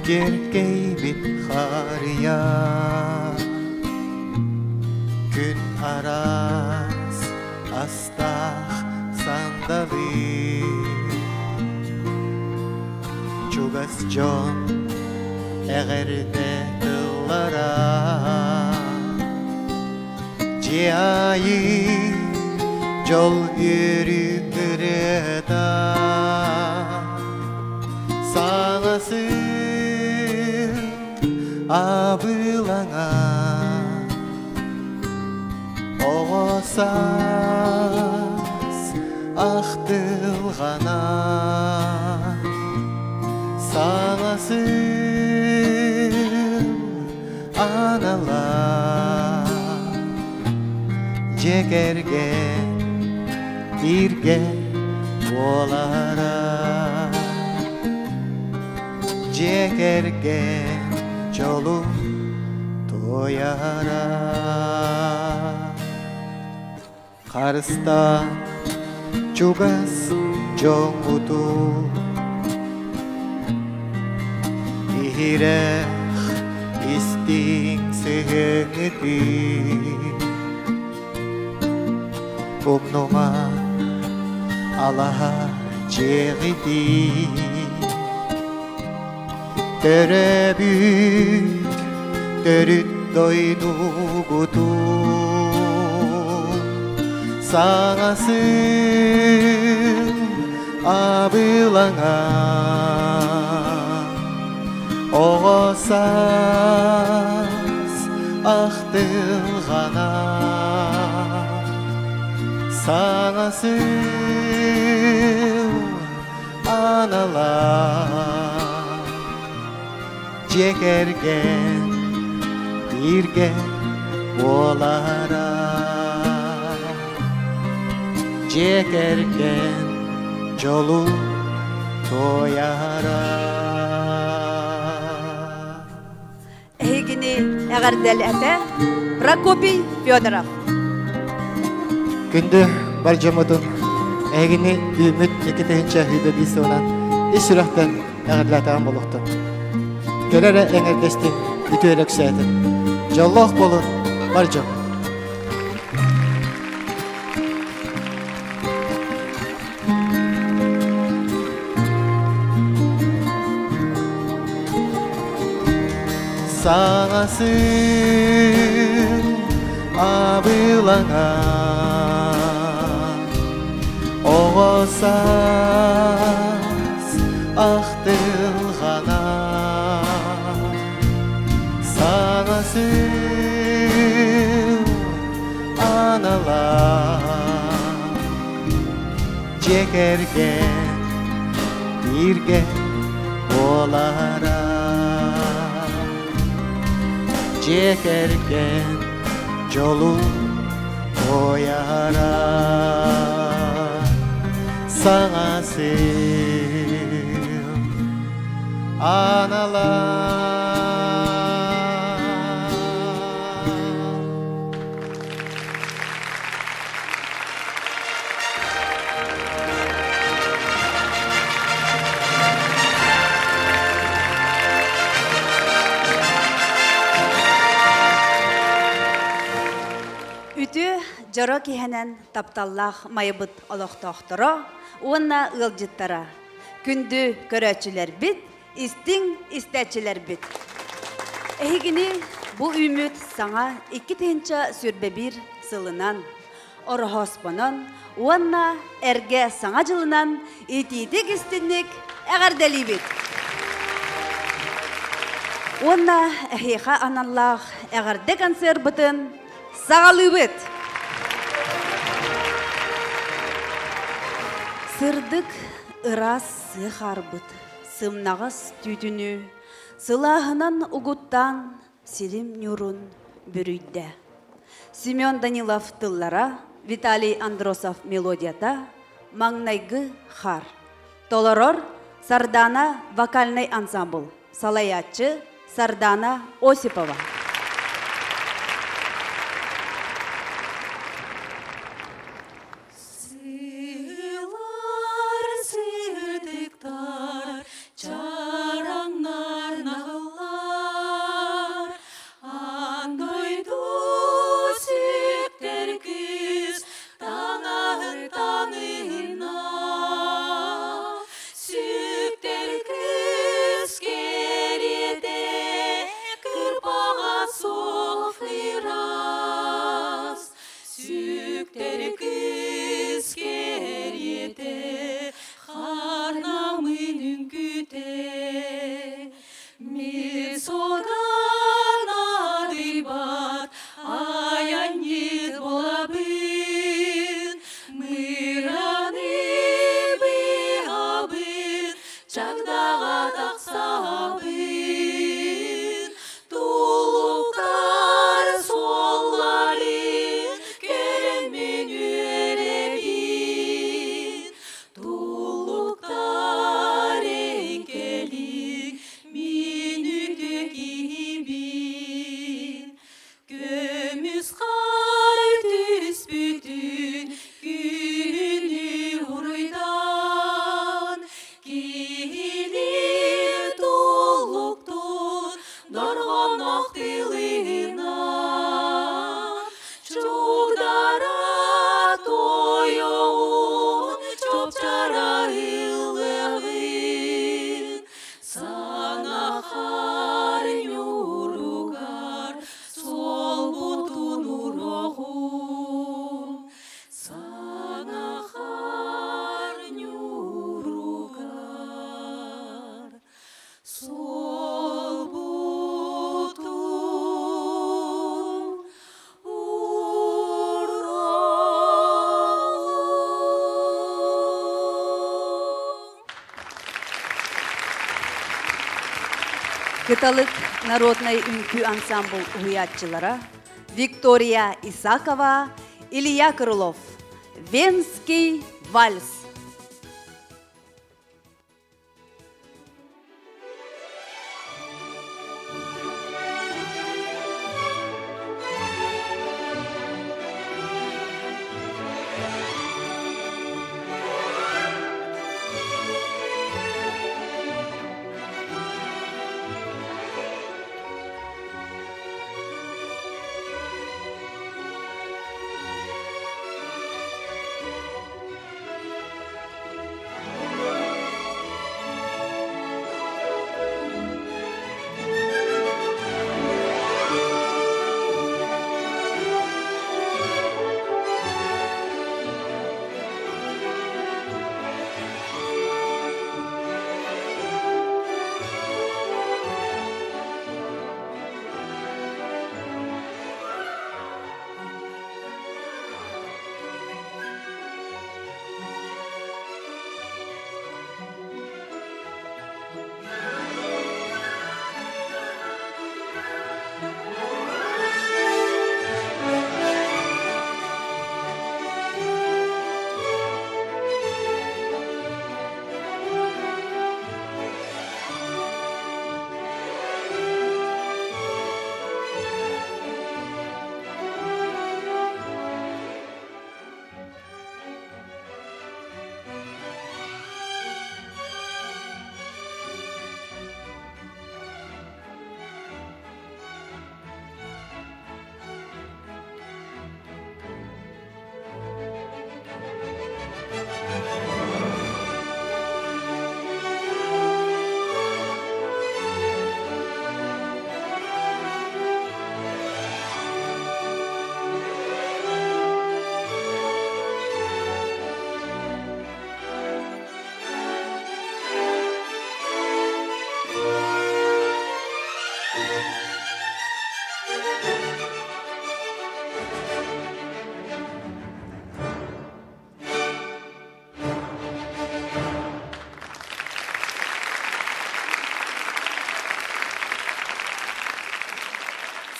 Киэркэйбит харыйа Күн араас астаах сандалы Чугас дьон эҕэрдэ тыллара Дьиэ аайы дьол үөрүү ырыата Саҥа сыл абылаҥа Оҕо саас ахтылҕана Саҥа сыл анала Дьиэ кэргэн бииргэ буолара Дьиэ кэргэн дьолу туойара Харыста чугас дьоҥҥутун Иһирэх истиҥ сыһыаҥҥытын Умнума алаһа дьиэҕитин Төрөөбүт төрүт дойдугутун Саҥа сыл абылаҥа Оҕо саас ахтылҕана Саҥа сыл анала Дьиэ кэргэн бииргэ буолара Дьиэ кэргэн дьолу туойара Эһигини эҕэрдэлэтэ Прокопий Федоров. Күндү бар дьоммутун эһигини үүммүт 2025 сылынан ис сүрэхтэн эҕэрдэлээтэҕим буолуохтун. Кэлэ эрэ эҥэрдэстин, үтүө эрэ Дьоллоох буолун, бар дьон! Саҥа сыл абылаҥа Оҕо саас ахтылҕана Саҥа сыл анала Дьиэ кэргэн бииргэ буолара Дьиэ кэргэн дьолу туойара Саҥа сыл анала Үтүө дьоро киһинэн тапталлаах майыбыт олохтоохторо уонна ыалдьыттара, күндү көрөөччүлэрбит, истиҥ истээччилэрбит. Эһигини бу үүммүт саҥа 2021 сылынан, Ороһооспонон уонна эргэ Саҥа дьылынан итиитик истинник эҕэрдэлиибит! Уонна эһиэхэ аналлаах эҕэрдэ концербытын саҕалыыбыт! Сырдык, ыраас сыа хаарбыт, сымнаҕас түүтүнүү, сылааһынан угуттаан сирим ньуурун бүрүйдэ. Семен Данилов тыллара, Виталий Андросов мелодията, Маҥнайгы хаар. Толорор Сардана вокальный ансамбл. Салайааччы Сардана Осипова. Сыылар сырдыктар, чараҥнар. Чагдаҕа тахсабын, Тулуктар суолларын көрөммүн үөрэбин. Тулуктар эҥкэлик мин үтүө киһибин. Көмүс хаар түспүтүн күнү уруйдан, киһилии туллуктун дорҕоннох тылынан, чугдара тойоҕун чопчара ылыаҕын, саҥа хаар ньууругар суолбутун уруоҕун, саҥа хаар ньууругар суолбутун уруоҕун. Кыталык народнай үҥкүү ансамбл уһуйааччылара Виктория Исакова, Илья Крылов, Венский вальс.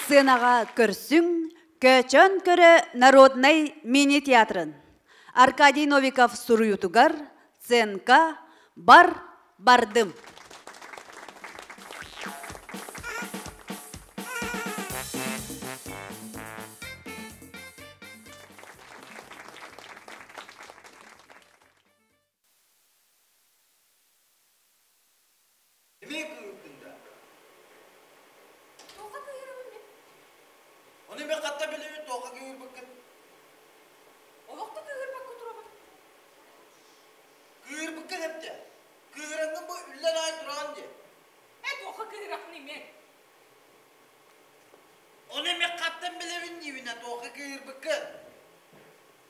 Сценаҕа көрсүҥ, Көөчөөн көрө народнай мини-театрын. Аркадий Новиков суруйуутугар сценка «Бар, бардым». Эмиэ кыырдыҥ да? Туохха кыыһырабын мин? Ону эмиэ хатта билэбит туохха кыыһырбыккын? Олох да кыыһырбакка турабын. Кыыһырбыккын эптэ. Кыыһыраҥҥын бу үллэн аай тураҕын дии. Э, туохха кыыһырахпыный мен? Ону эмиэ хаттан билэбин диибинэ туохха кыыһырбыккын?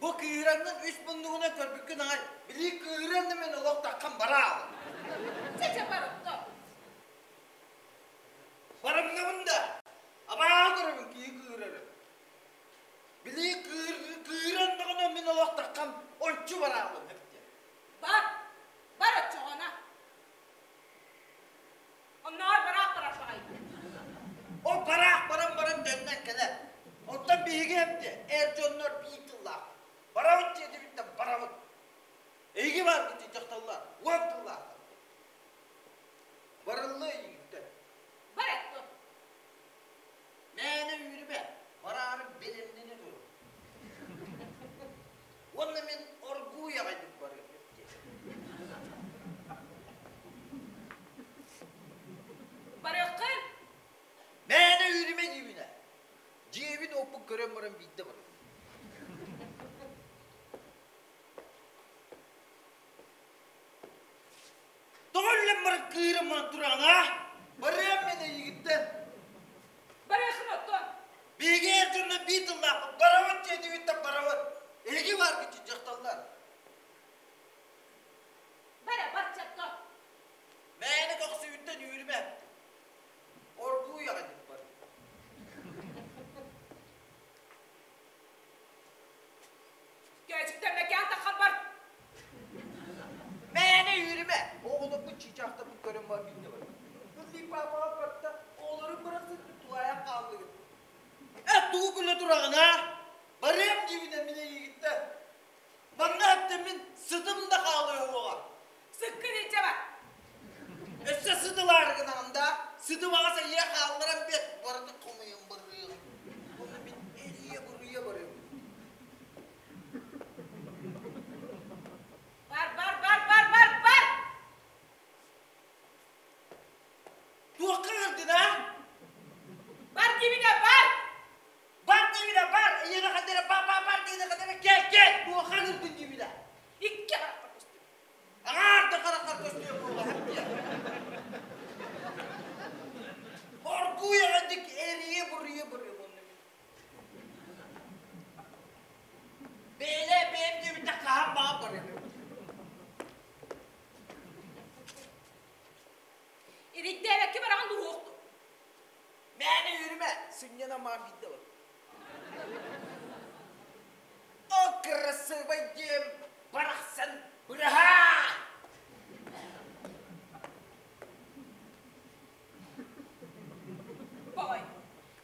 Бу кыыһыраҥҥын үс муннугунан көрбүккүн аҕай, билии кыыһыран да мин олох таххан бараалым. Чэ-чэ бар отто. Барымнабын да, абааһы көрөбүн киһи кыырары. Билии кыыран даҕаны мин олох таххан ончу бараалым эбит. Бар, бар оччоҕуна. төннөн кэлэр. Оттон биһиги эбдэ эр дьоннор биир тыллаах. Барабыт диэтибиттэн барабыт. Эйиги бар дии дьахталлар, уон тыллаахтар. Барыллыа эйигиттэн. Бар аттон. Мээнэ үүрүмэ, бараары бэлэмнэнэ турун. Уонна мин оргууй аҕайдык барыам диэн. Барыаххын. Мээнэ үүрүмэ диибинэ. Дьиэбин оппун көрөн баран биирдэ барыам. Тоҕо үллэн баран кыыран баран тураҕын аа? Барыам мин эйигиттэн. Барыаххын оттон. Биһиги эр дьонно биир тыллаахпыт. Барабыт диэтибиттэн барабыт. Эһиги бааргыт дьахталлар. Бара барчатта. Мээнэ көхсүбүттэн үүрүмэ. Оргууй аҕайдык бар. Көөчүктэн мэкээн таххан бар. Мээнэ үүрүмэ. Оҕолорбут чыычаахтарбын көрөн бар биирдэ бар. Ыллыы паапаҕа барта оҕолорум барахсан тулаайах хааллыгыт. Э, тугу күлэ тураҕын аа? Барыам диибинэ мин эйигиттэн. Манна эттэ мин сытым да хаалыа уоҕа. Сыккын илдьэ бар. Өссө сыт ылаары гынаҕын да, сыты баҕас эйиэ хаалларан бэт, барыны хомуйан барыаҕым. Уонна мин эрийэ-буруйа барыам. Бар, бар, бар, бар, бар, бар! Туохха ыҥырдын аа? Бар диибинэ, бар! Бар диибинэ, бар! Эйиэхэ ханна эрэ ба ба бар диэни ханна эрэ кэл кэл! Туохха ыҥырдын диибинэ? Икки харахпар көстүбүт. Аҥаар да хараххар көстүө буолла хэппиэ. Оргууй аҕайдык эрийэ-буруйа барыам онно мин. Бэйэлээ бэйэм диэбитэ хаһан баҕа барыам. Ириддээбэккэ бараҕын дуһуохту. Мээнэ үөрүмэ, сынньана маам биирдэ бар. О, красивый диэм барахсан быраһаа! Бой.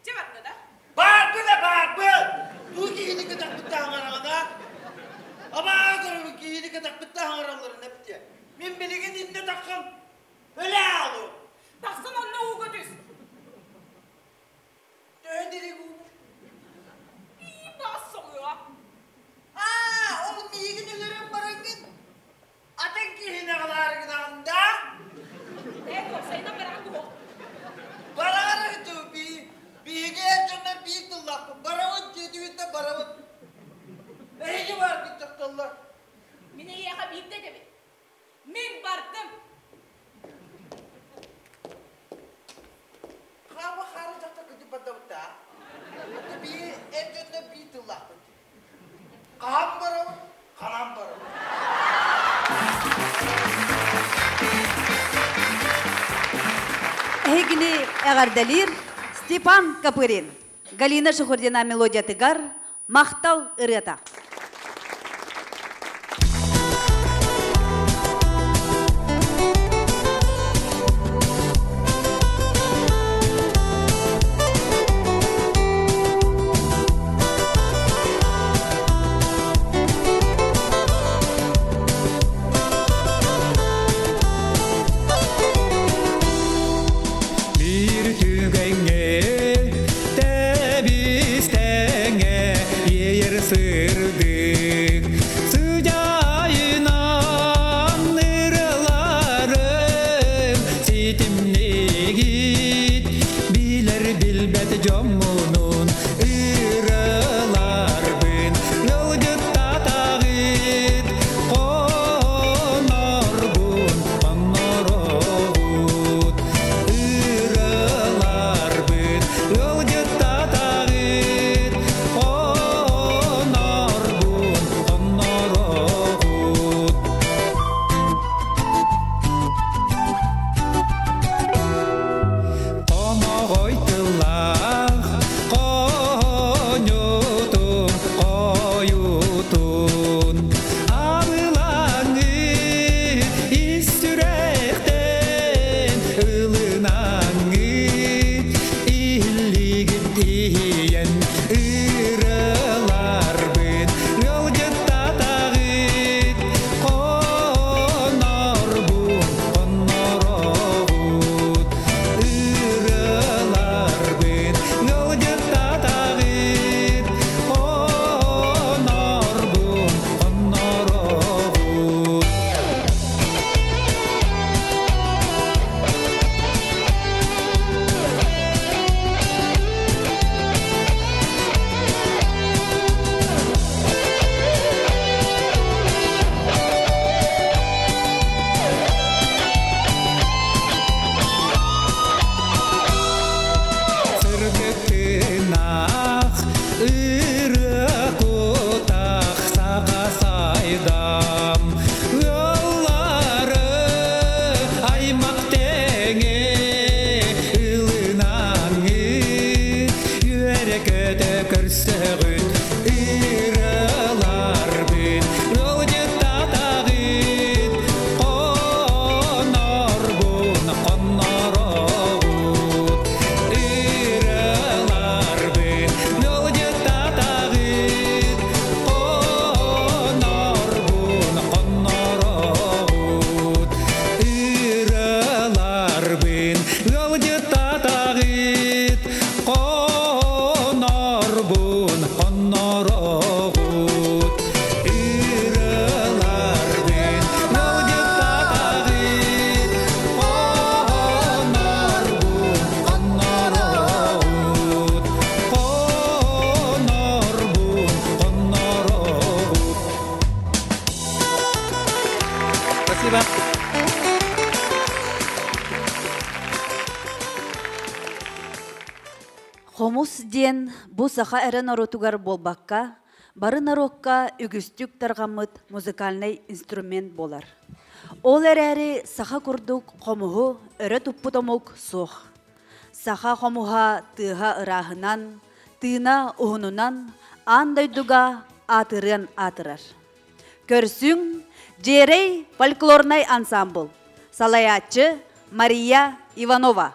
Дьэ барда да? Баарбын да баарбын! Туу киһини кытахпытта хаҥараҕына? Абаа көрөбүн киһини кытахпытта хаҥаралларын эптиэ. Мин билигин иннэ таххан өлө аалым. Тахсан онно ууга түс. Төһө дириҥ уу? Ии, баҕас соҕуо. Аа, ол миигин өлөрөн бараҥҥын атын киһини аҕалаары гынаҕын да? Ээ, уопсайынан бараҕын дуо? Бараары биһиги эр дьоннор биир тыллаахпыт. Барабыт диэтибит да барабыт. Эһиги бааргыт дьахталлар. Мин эйиэхэ биирдэ этэбин. Мин бардым. Хаама хаары дьахтар кырдьык бардабыт да. Оттон биһи эр дьоннор биир тыллаахпыт. Хаһан барабыт, ханан барабыт. Эһигини эҕэрдэлиир Степан Копырин, Галина Шухурдина мелодиятыгар «Махтал ырыата». Биир түгэҥҥэ тэбис тэҥэ иэйэр сыр Хомус диэн бу саха эрэ норуотугар буолбакка, бары норуокка үгүстүк тарҕаммыт музыкальнай инструмент буолар. Ол эрээри саха курдук хомуһу өрө туппут омук суох. Саха хомуһа тыаһа ырааһынан, тыына уһунунан аан дойдуга аатырыан аатырар. Көрсүҥ, Дьиэрэй фольклорнай ансамбл, салайааччы Мария Иванова.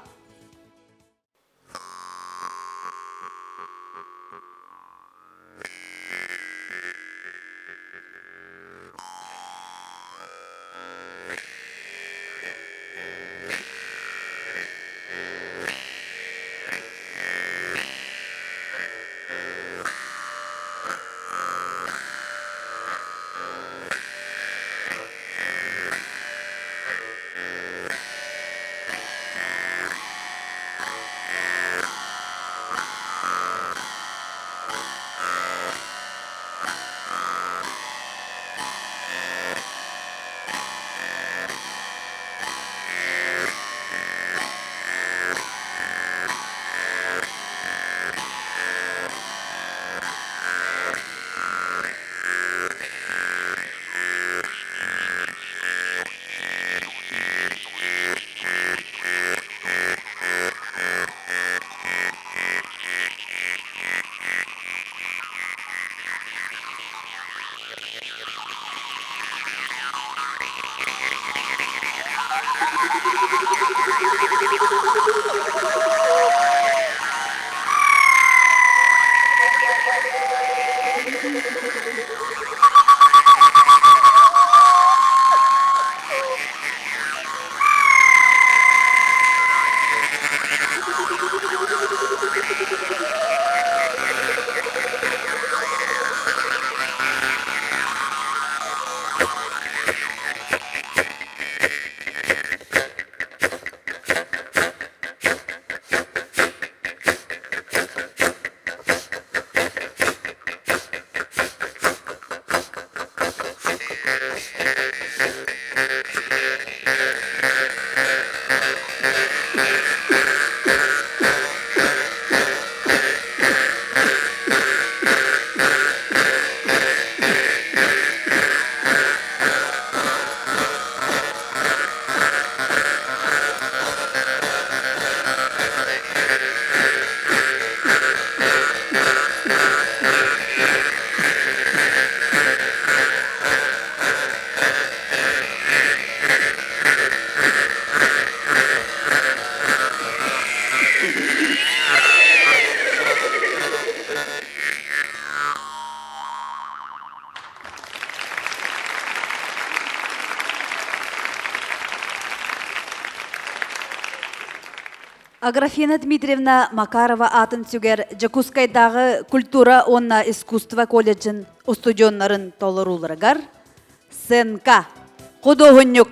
Аграфена Дмитриевна Макарова аатын сүгэр Дьокуускайдааҕы культура уонна искусство колледжын устудьуоннарын толорууларыгар Сценка худуоһунньук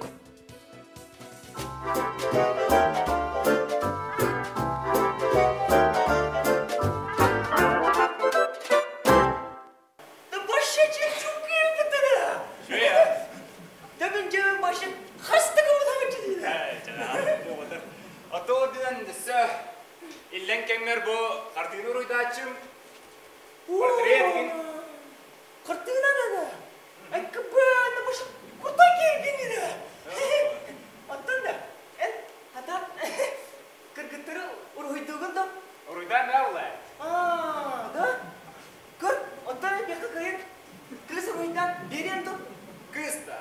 Иллэҥ кэмҥэр бу хартыына уруйдааччым портрет игин Хартыына да Эккыбыана бу куртай кииргиннинэ. Оттон да эн хата кыргыттары уруһуйдуугун да? Уруйдаан мэ Аа, да? Көр, оттон эбиэхэ кыайан кыыс уруйдаан биэриэн дуу? Кыыс да?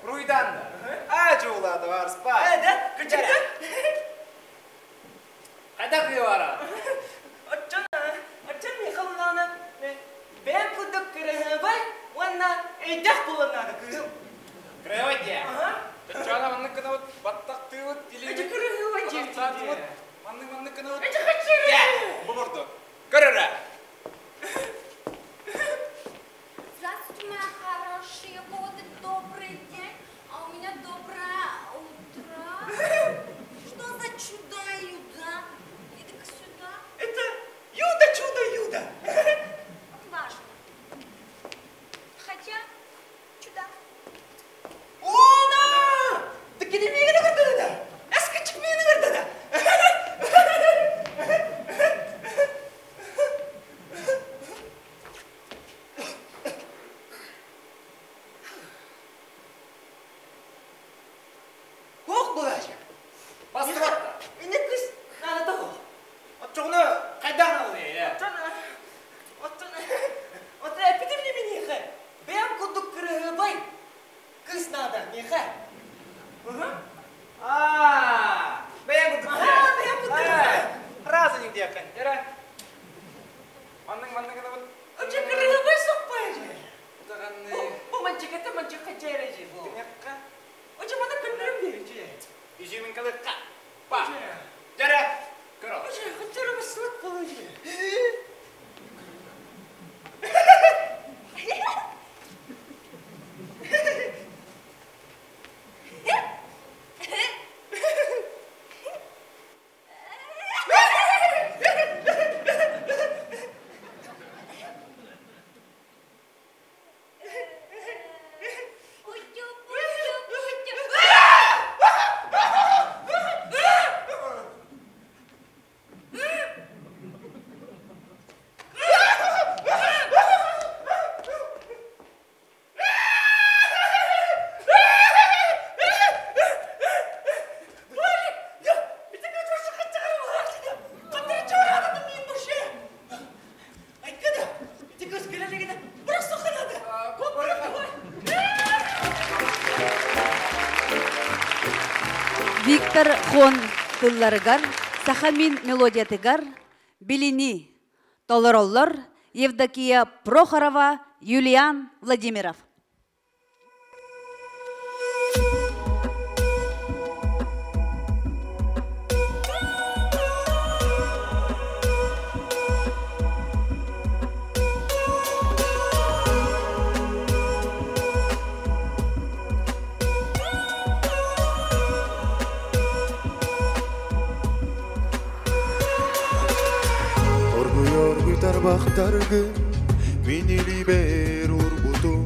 Уруйдаан да? Аа, дьуулаата барыспа. Ээ, да? Кырдьыкта? Хайдах кыйа Оччон, оччон Михайловна бэйэм курдук кыраһыабай уонна өйдөөх буолан наада кыыһым. Кыраһыабай дии. Чоччоона маннык гынабыт, баттахтыыбыт, илиибит, Кыраһыабай дии. Маннык маннык гынабыт. Эчи хаччыры. Бу бурду. Көр эрэ. Здравствуйте, мои хорошие. У кого-то добрый день, а у меня доброе утро. Что за чудо-юда? Иди-ка сюда. Это Юда, чудо-юда. Важно. Хотя, чудо. Она! Да кини миигин көрдөрүнэ. Бастыбат. Инне кыс наада того. Оччоҕуна хайдах наадалый ээ? Оттон оттон оттон эппитим дии миниэхэ. Бэйэм курдук кырыһыбай кыыс наада миэхэ. Аа, бэйэм курдук. Аа, бэйэм курдук. Раза не диэххин. Эрэ. Маннык маннык гынабыт. Оччо кырыһыбай соппай же. Даҕаны. Бу манчыката манчыкка дьээрэ же бу. Тиҥэххэ. Оччо маны көннөрүм биэри же. Изюминкалыкка. Па. Дьэрэ. Көрө. Оччо хотчору бассыбат болу же. Путю, путю, путю. Виктор Хон тылларыгар, Сахамин мелодиятыгар Билини толороллор Евдокия Прохорова, Юлиан Владимиров. Оргуй оргуй тарбахтаргын мин илибер урбутум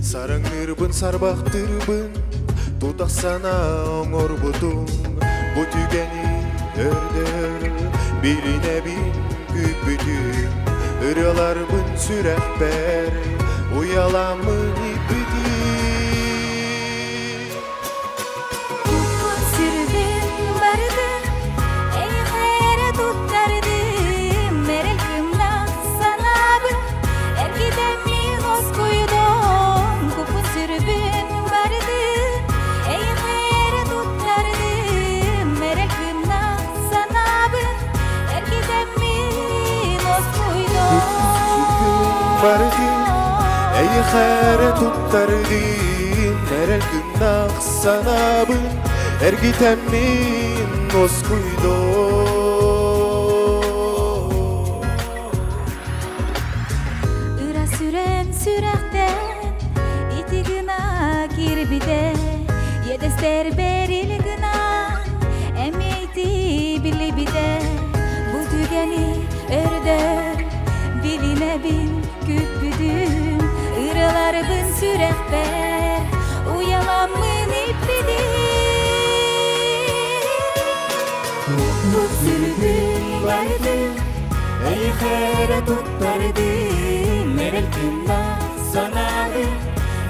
сараңнырбын сарбахтырбын тутахсана оҥорбутум бу түгэни өрдөр билинэбин күүппүтүм ырыаларбын сүрэхпэр уяламмын иппитим. Куппун сүрбүн бардым, эйхэрэ туттардым, эрэл кымнах санаабын, эргитэммин оскуйдум. Куппун сүрбүн бардым, эйхэрэ туттардым, эрэл кымнах санаабын, эргитэммин оскуйдум. Бардым, эйхэрэ туттардым, эрэл кымнах санаабын, эргитэммин оскуйдум. Ыра сүрэн сүрэхтэн ити гына кирбите, Едестер берил гына эмейти билибите. Бу түгэни өрдөр билинэбин күппүтүм, Ыраларбын сүрэхпэр уяламмын иппидим. Бу сүрбүн бардым, Эйхэрэ туттардым, эрэл кымнах санаабын,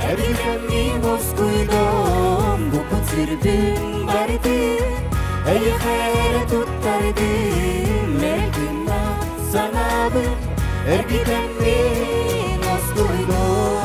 эргитэммин оскуйдум. Букун сүрбүн бардым, эйхэрэ туттардым, эрэл кымнах санаабын, эргитэммин оскуйдум.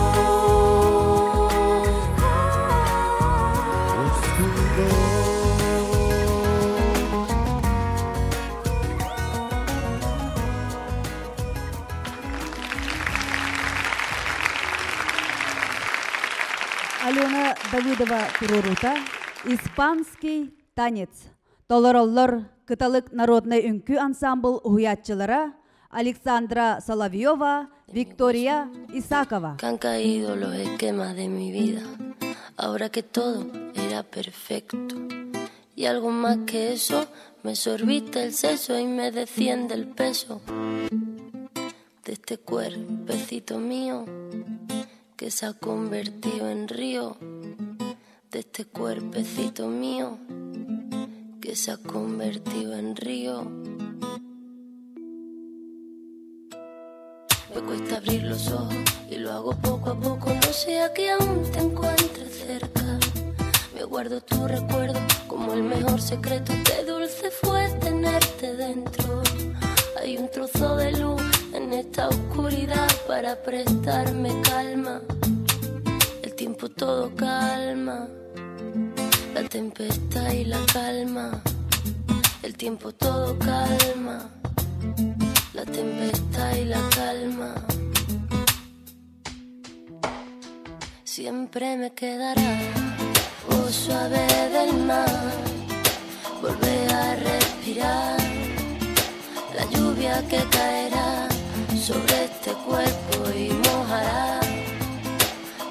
Алена Давыдова туруорута «Испанский танец». Толороллор Кыталык народный үҥкүү ансамбл уһуйааччылара Александра Соловьева, Виктория Исакова. Que han caído los esquemas de mi vida, ahora que todo era perfecto. Y algo más que eso, me sorbiste el seso y me desciende el peso de este cuerpecito mío que se ha convertido en río. De este cuerpecito mío que se ha convertido en río. Me cuesta abrir los ojos y lo hago poco a poco, no sea que aún te encuentres cerca. Me guardo tu recuerdo como el mejor amor secreto, qué dulce fue tenerte dentro. Hay un trozo de luz en esta oscuridad para prestarme calma. El tiempo todo calma, la tempestad y la calma. El tiempo todo calma, la tempestad y la calma. Siempre me quedará voz suave del mar, volver a respirar la lluvia que caerá sobre este cuerpo y mojará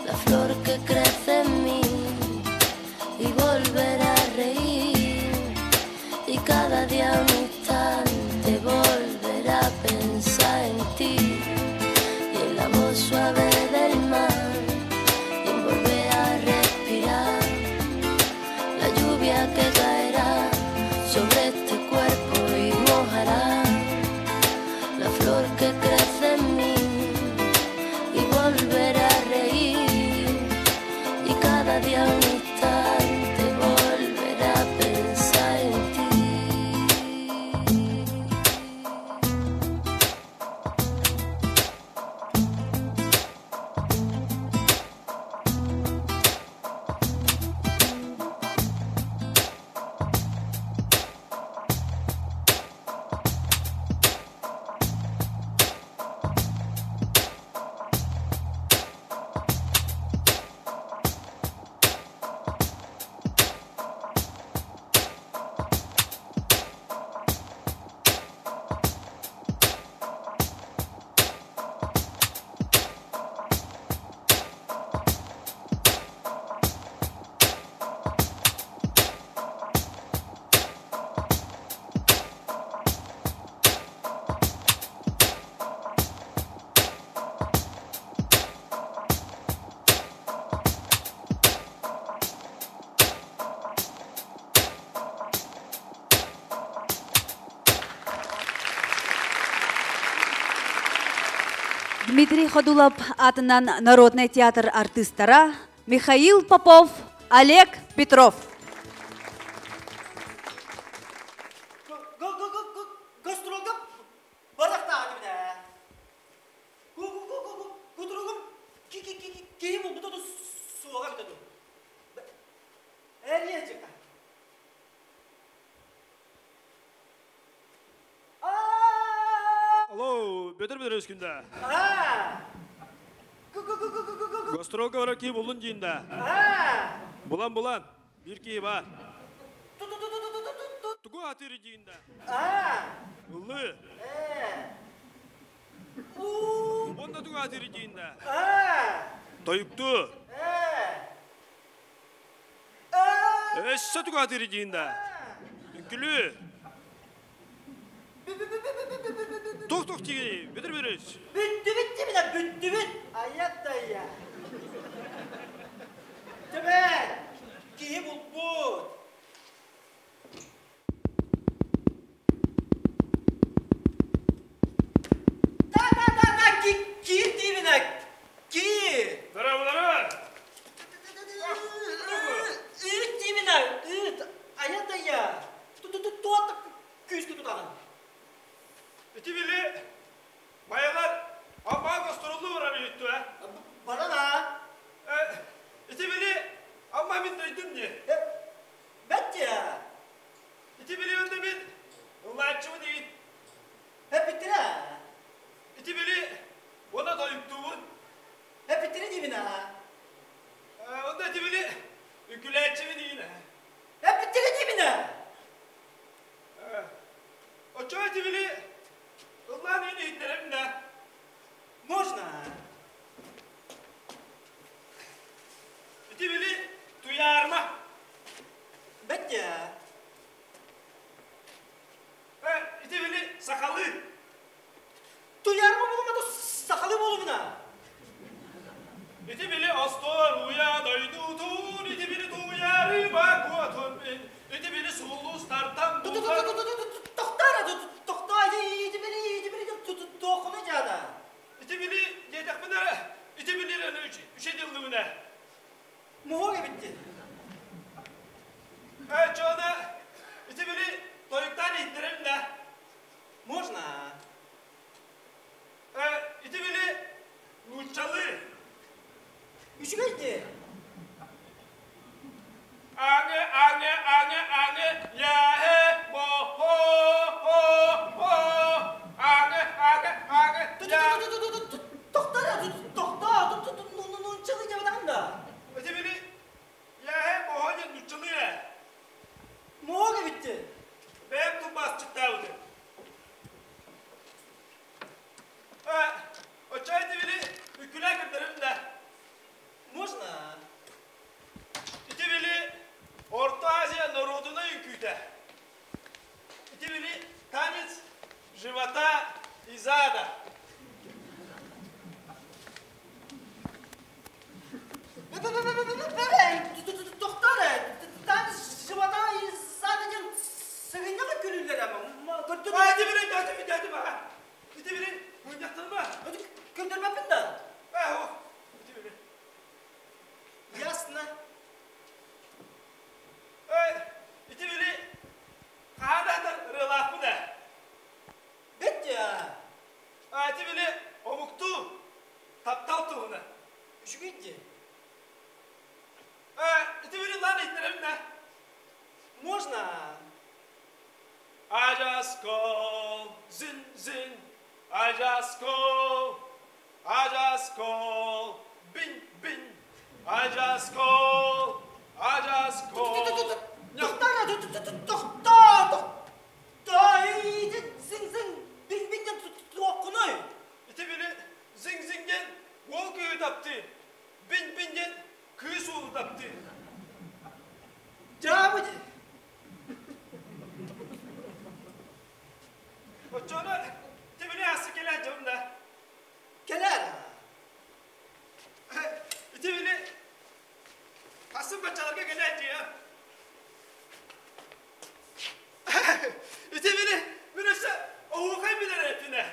la flor que crece en mí y volver a reír y cada día un instante volver a pensar en ti y en la voz suave del mar y en volver a respirar la lluvia que caerá sobre este cuerpo y mojará la flor que crece en mí y volver a reír y cada día un instante volver a pensar en ti. Дмитрий Ходулов атынан Народный театр артистара Михаил Попов, Олег Петров. Гастролга барахтаҕа дибинэ. Кутуругум киһи булбута ду суоҕа эбитэ ду. Эрийэ дьыка. Алло, Бөтөр Бөтөр күндә. Гастролга бара ки булун дийинда. Булан булан, бир ки бар. Тугу атыры дийинда. Улы. Онда тугу атыры дийинда. Тойукту. Эссе тугу атыры дийинда. Үкүлү. Тох тох тиги, Бөтөр Бөтөр. Бүттү бүттү бина бүттү бүт. Аят-дая. Төбе. Киһи булбут. Да да да да ки ки дибина. Ки. Здорово, здорово. Ыт дибина. Ыт. Аят-дая. Ту ту ту туат күүскө тутагын. Ити били баялар амма гастроллу барар үттү, ә? Барана. Ити били амма мин дойдум не? үҥкүүтэ. Ити били танец живота и зада. Тохтор, танец живота и зада диэн сыгынньаҕы күлүллэр ама. Ити били, ити ити Ити били мунньахтарма. Көрдөрбөппүн да. Ити били. Ясно. Ити били хаһан ырыалаахпын ээ. Бэття. Ити били омуктуу таптал туһунан. Үчүгэй дии. Ити били лан иһитинэрэбин ээ. Можно. I just call, zin zin. I just call, I just call, bin bin. I just call, I just call. Тохтоо, тохтоо, тохтоо. Зин зин бин бин диэн туоххунуй? Ити били зиҥ зиҥ диэн уол кыыһы таптыыр, бин бин диэн кыыс уолу таптыыр. Дьаабы Оччоҕуна ити били асы кэлэр дьон да. Кэлэр. Ити били хасым баччаларга кэлэр дии. Ити били мин өссө оһуохай билэр этинэ.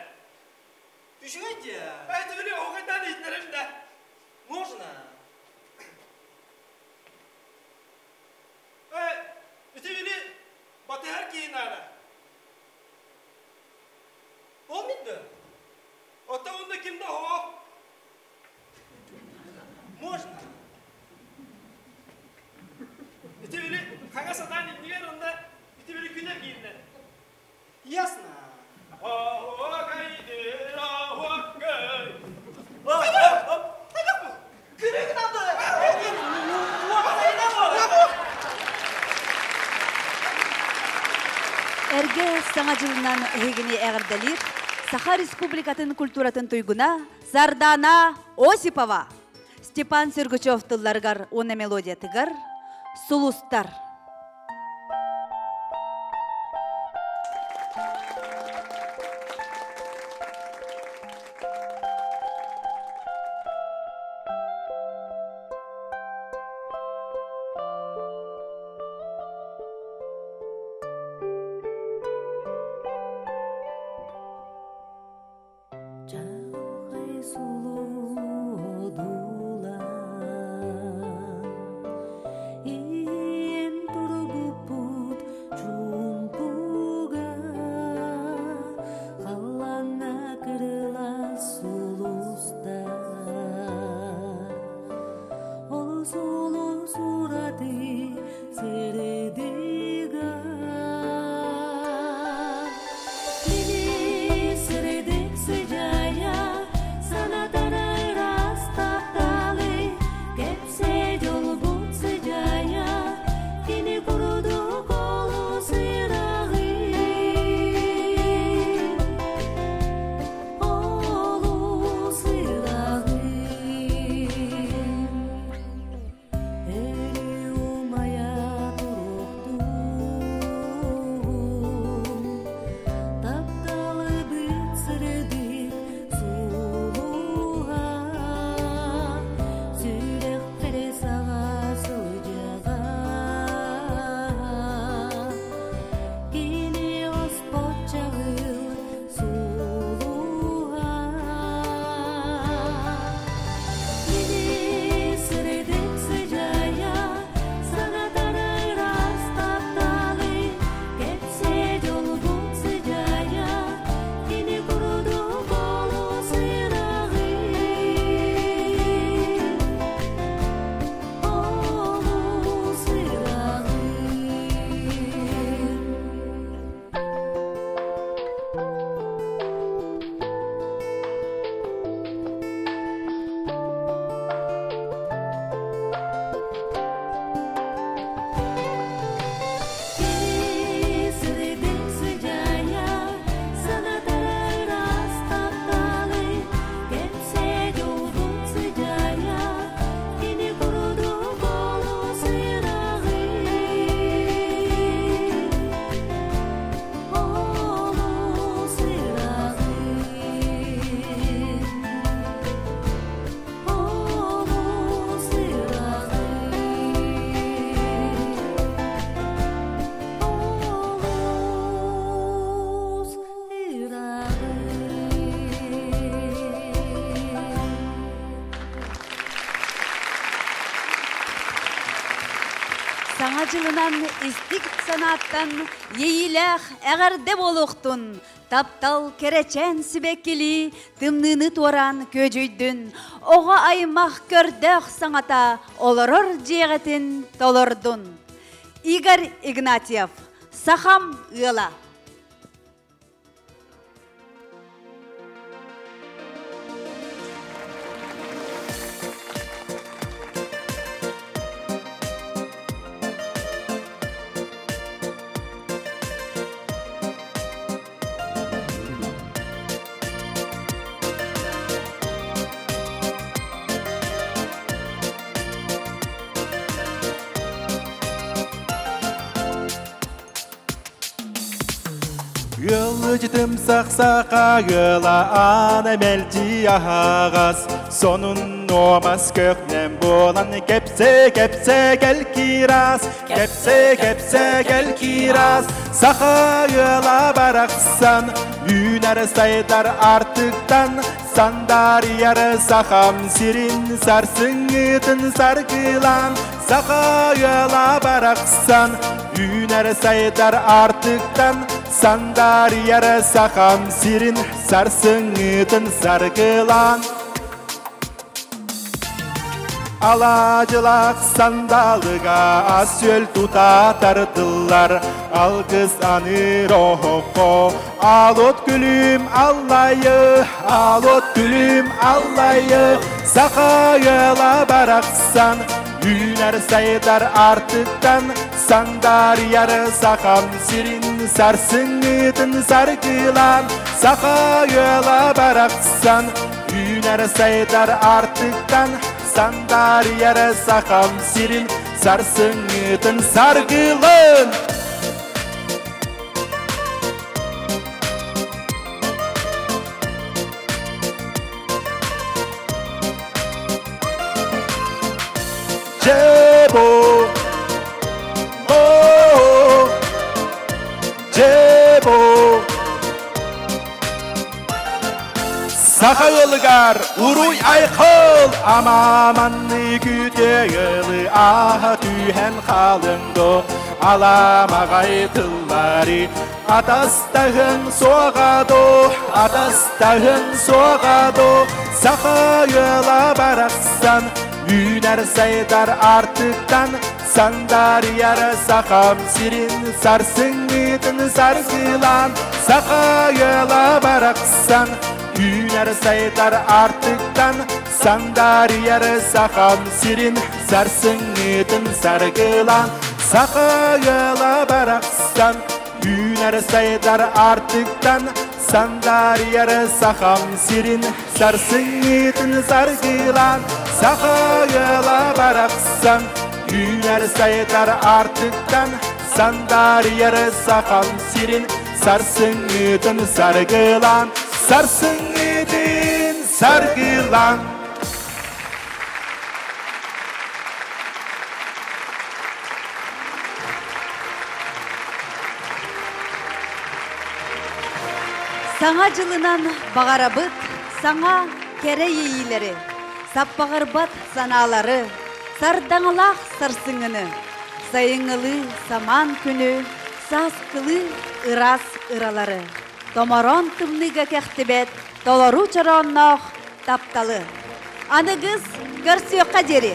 Үчүгэй дии. Ити били оһуохайдаан иһитинэрэбин да. Можно. Ити били батыһар киһи наада. Ол мин да. Оттон онно ким да оһох. Можно. Ити били хаҥа сатаан иннигэр онно ити били күнэ киирдэ. Ясно. Оһуокай оһуокай. Күрүгүн алды. Эргэ Саҥа дьылынан эһигини эҕэрдэлиир Саха Республикатын культуратын туйгуна Сардана Осипова, Степан Сергучев тылларыгар уонна мелодиятыгар «Сулустар». Чаҕылхай сулу одуулаан, Саҥа дьылынан истик санааттан иэйиилээх эҕэрдэ буолуохтун! Таптал кэрэчээн сибэккилии тымныыны туораан күөдьүйдүн! Оҕо аймах көрдөөх саҥата олорор дьиэҕитин толордун! Игорь Игнатьев, Сахам ыала. Ыалдьытымсах саха ыала аана мэлдьи аһаҕас, сонун нуомас көхнөм буолан кэпсэ-кэпсэ кэл киирас, кэпсэ-кэпсэ кэл киирас, саха ыала барахсан, үүнэр сайдар артыктан, Сандаарыйар сахам сирин сарсыҥҥытын саргылаан, Саха ыала барахсан, үүнэр сайдар аартыктан, Сандаарыйар сахам сирин сарсыҥҥытын саргылаан. Алаадьылаах сандалыга ас-үөл тута тардыллар, алгыс аныыр оһоххо. Алот күлүм аллайы, алот күлүм аллайы, саха ыала барахсан, үүнэр сайдар артыктан, сандаарыйар сахам сирин сарсыҥҥытын саргылаан, саха ыала барахсан, Үүнэр сайдар аартыктан сандаарыйар сахам сирин сарсыҥҥытын саргылын! Джебо! О! Джебо! Саха ыалыгар уруй-айхал, амааманны күтэ ыалы ааһа түһэн хаалыҥ до, аламаҕай тыллары атастаһын суоҕа до, атастаһын суоҕа до, саха ыала барахсан, үүнэр сайдар аартыктан, Сандаарыйар сахам сирин сарсыҥҥытын саргылаан, саха ыала барахсан, үүнэр сайдар аартыктан, сандаарыйар сахам сирин сарсыҥҥытын саргылаан, саха ыала барахсан, үүнэр сайдар аартыктан, сандаарыйар сахам сирин сарсыҥҥытын саргылаан, саха ыала барахсан, үүнэр сайдар аартыктан, сандаарыйар сахам сирин сарсыҥҥытын саргылаан, сарсыҥҥытын саргылаан. Саҥа дьылынан баҕарабыт саҥа кэрэ иэйиилэри, саппаҕырбат санаалары, сардаҥалаах сарсыҥҥыны, сайыҥҥылыы самаан күнү, сааскылыы ыраас ыралары, томороон тымныыга кэхтибэт толору чороонноох тапталы. Аныгыс көрсүөххэ диэри!